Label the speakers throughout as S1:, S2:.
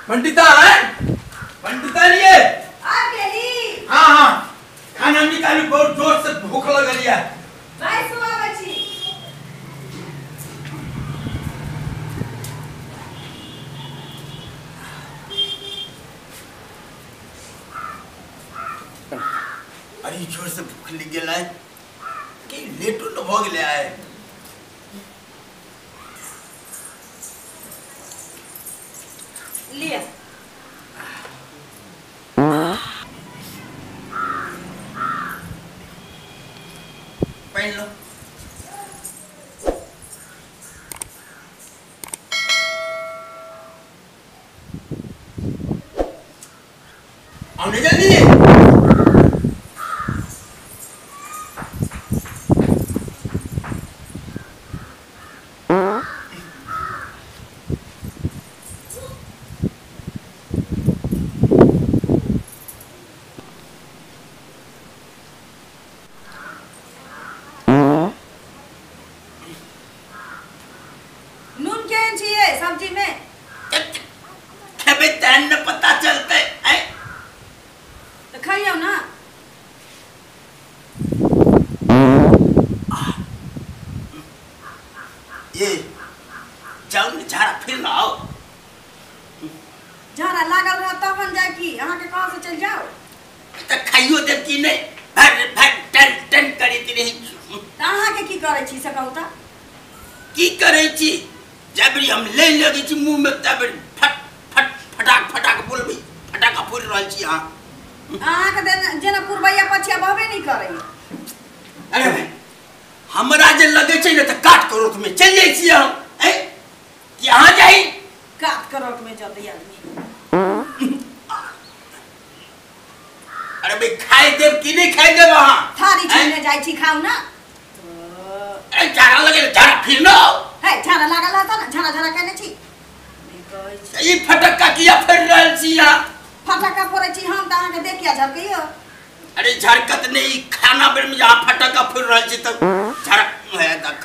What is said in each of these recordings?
S1: पंडिता है, पंडिता लिए
S2: आ गेली।
S1: हां हां खाना निकालू, बहुत जोर से भूख लगल है।
S2: भाई सुबह बची।
S1: अरे जोर से भूख लग गेल है कि लेटो न भ गेले है।
S2: लिया
S1: पहन लो। आने जल्दी।
S2: सब्जी में
S1: खेबे तहन न पता चलते है।
S2: तो खाइयो ना।
S1: ये जाओ न झाड़ा फिर ना आओ।
S2: झाड़ा लागल रह तब जाए की अहाँ के कहाँ से चल जाओ।
S1: तो खाइयो देब की नहीं, भर भर टन टन करैत रही।
S2: त अहाँ के की करै छी से कहू त?
S1: की करै छी? जबरी हम ले लगे छी मुंह में तब फट फट फटाक फटाक बोलबी, फटाका फोड़ रहल छी अहाँ।
S2: अहाँ के जेना पुरबैया पछिया बहबे नहीं करे।
S1: अरे भाई हमरा जे लगे छै ने त काट करोट में चल जाइ छी हम। ए कि अहाँ जाई
S2: काट करोट में जतै आदमी।
S1: अरे भाई खाय देब कि नहीं खाय देब अहाँ?
S2: थारी छीने जाइ छी खाउ ना।
S1: अरे झाड़ा लगे झाड़ा फिर ना।
S2: है झाड़ा लागल रहता ना, झाड़ा झाड़ा केने छी।
S1: ई फटक्का किया फेर रहल छी अहाँ?
S2: फटक्का फोड़ै छी हम त अहाँ के देखिया झरकैयो।
S1: अरे झरकत नहीं, खाना बेर में जहाँ फटक्का फोड़ रहल छी त झरक है देख।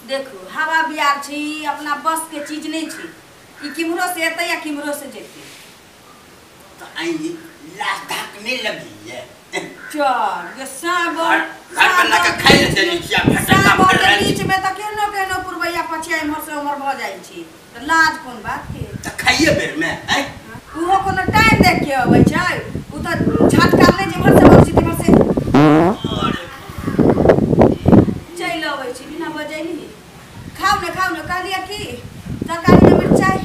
S2: देखू हवा बियार छी, अपना बस के चीज नहीं छी। ई किम्हरो से एतै या किम्हरो से जेतै।
S1: तो आई लाज धाक नहीं लगी है।
S2: चल ये सब
S1: घर बना के खाइ ले देने छी फटक्का फोड़ रहल छी।
S2: बीच में त केनो केनो पुरबैया पछिया इम्हर से उम्हर भ जाइ छी त लाज कोन बात के?
S1: त खाइए बेर में हैं।
S2: उहो कोनो टाइम देख के अबै छै, उ त झटका ले जिम्हर से अबै छी तिम्हर से चलि अबै छी बिना बजैली। खाउ ने खाउ ने कहलियै की तरकारी में मिरचाई।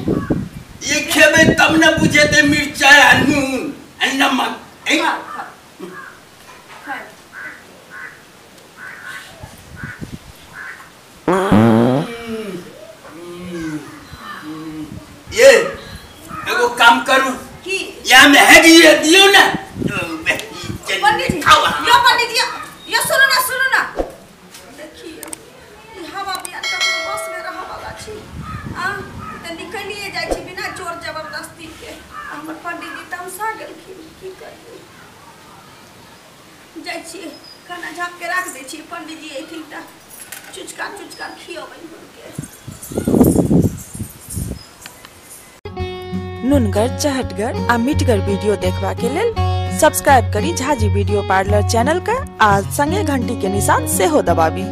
S1: ये खेबै तब न बुझेतै मिरचाई आ नून आ नमक। ये एगो काम करू
S2: की
S1: या में है दियो दियो ना
S2: पंडित जी। यो पंडित जी यो सुनो ना सुनो ना। देखियो ई हवा बियार ककरो बस में रह वाला छी। आ त निकलिए जाइ छी बिना जोर जबरदस्ती के। हमर पंडित जी तमसा गेलखिन, की करियै? जाइ छी खाना झाँप के राख दै छी, पंडित जी अयथिन त चुचका चुचका खियबै हुनके।
S3: नुनगर चहटगर आ मिठगर वीडियो देखबा के लेल सब्सक्राइब करी झाजी वीडियो पार्लर चैनल का आ संगे घंटी के निशान सेहो दबाबी।